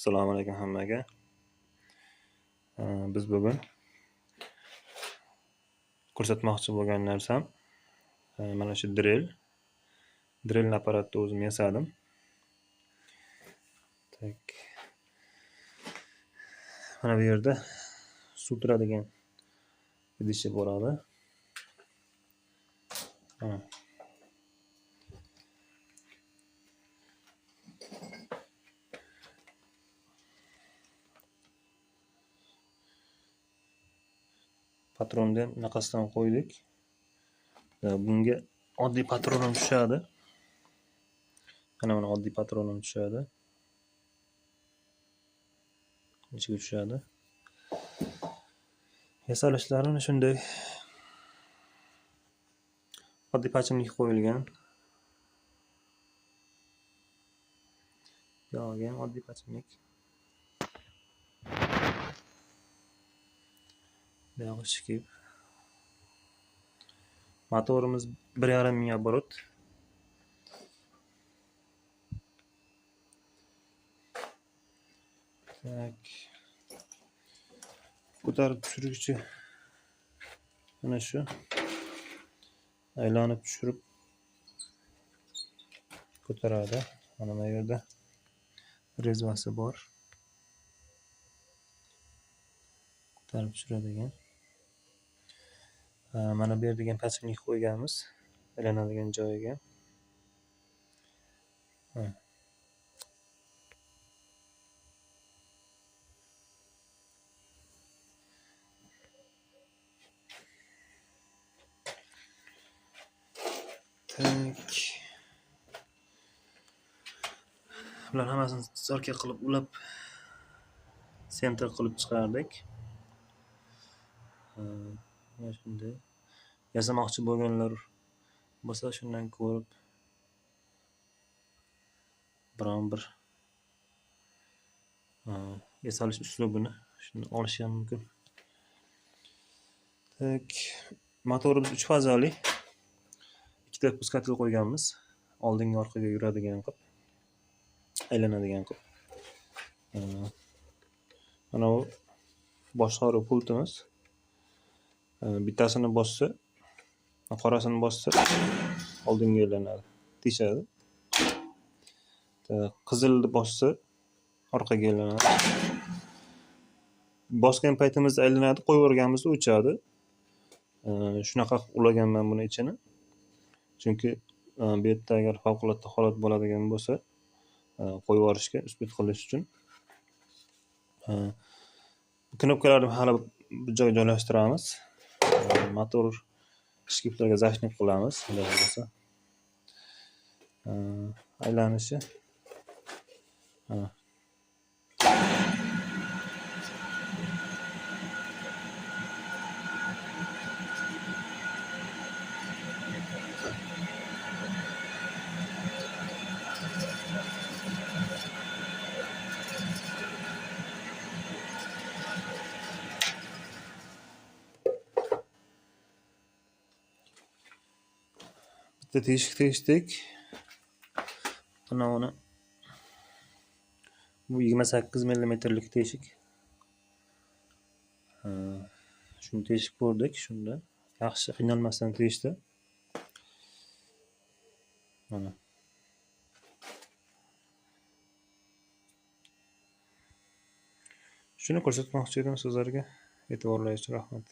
Assalomu alaykum hammaga. Biz bugun ko'rsatmoqchi bo'lgan narsam mana shu drel. Drel apparatni o'zim yasadim. Tak. Mana bu yerda suv turadigan idishi bo'ladi. Mana. Patronni bunaqasidan qo'ydik. Bunga oddiy patron ham tushadi. Mana oddiy patron ham tushadi. Ichiga tushadi. Yasalishlari mana shunday. Oddiy pachimlik qo'yilgan. Buyog'iga ham oddiy pachimlik. Buyog'i shkip. Motorimiz 1,5 ming оборот. Tak. Ko'tarib tushiruvchi mana shu. Aylanib tushirib ko'taradi. Mana bu yerda rezvasi bor. Ko'tarib tushiradigan. Mana bu yerga pachimlik qo'yganmiz, aylanadigan joyiga. Tak. Bular hammasini zorka qilib ulab sentr qilib chiqardik. Mana shunday. Yasamoqchi bo'lganlar bo'lsa shundan ko'rib biron bir yasalish uslubini shuni olish ham mumkin. Tak, motorimiz 3 fazali. Ikkita puskatel qo'yganmiz. Oldinga orqaga yuradigan qilib, aylanadigan qilib. Mana bu boshqaruv pultimiz. Bittasini bossa, qorasini bossa oldinga aylanadi, teshadi. Qizilni bossa orqaga aylanadi. Bosgan paytimizda aylanadi, qo'yib yuborganimizda o'chadi. Shunaqa qilib ulaganman buni ichini. Chunki bu yerda agar favqulodda holat bo'ladigan bo'lsa, qo'yib yuborishga uspet qilish uchun. Knopkalarni hali bir joyga joylashtiramiz. Motor shkiplarga zashnik qilamiz, xudo xohlasa. Aylanishi. Mana. Bitta teshik teshdik. Mana uni bu 28 millimetrlik teshik. Shuni teshib ko'rdik, shunda yaxshi qiynalmasdan teshdi. Mana. Shuni ko'rsatmoqchi edim sizlarga. E'tiborlaringiz uchun rahmat.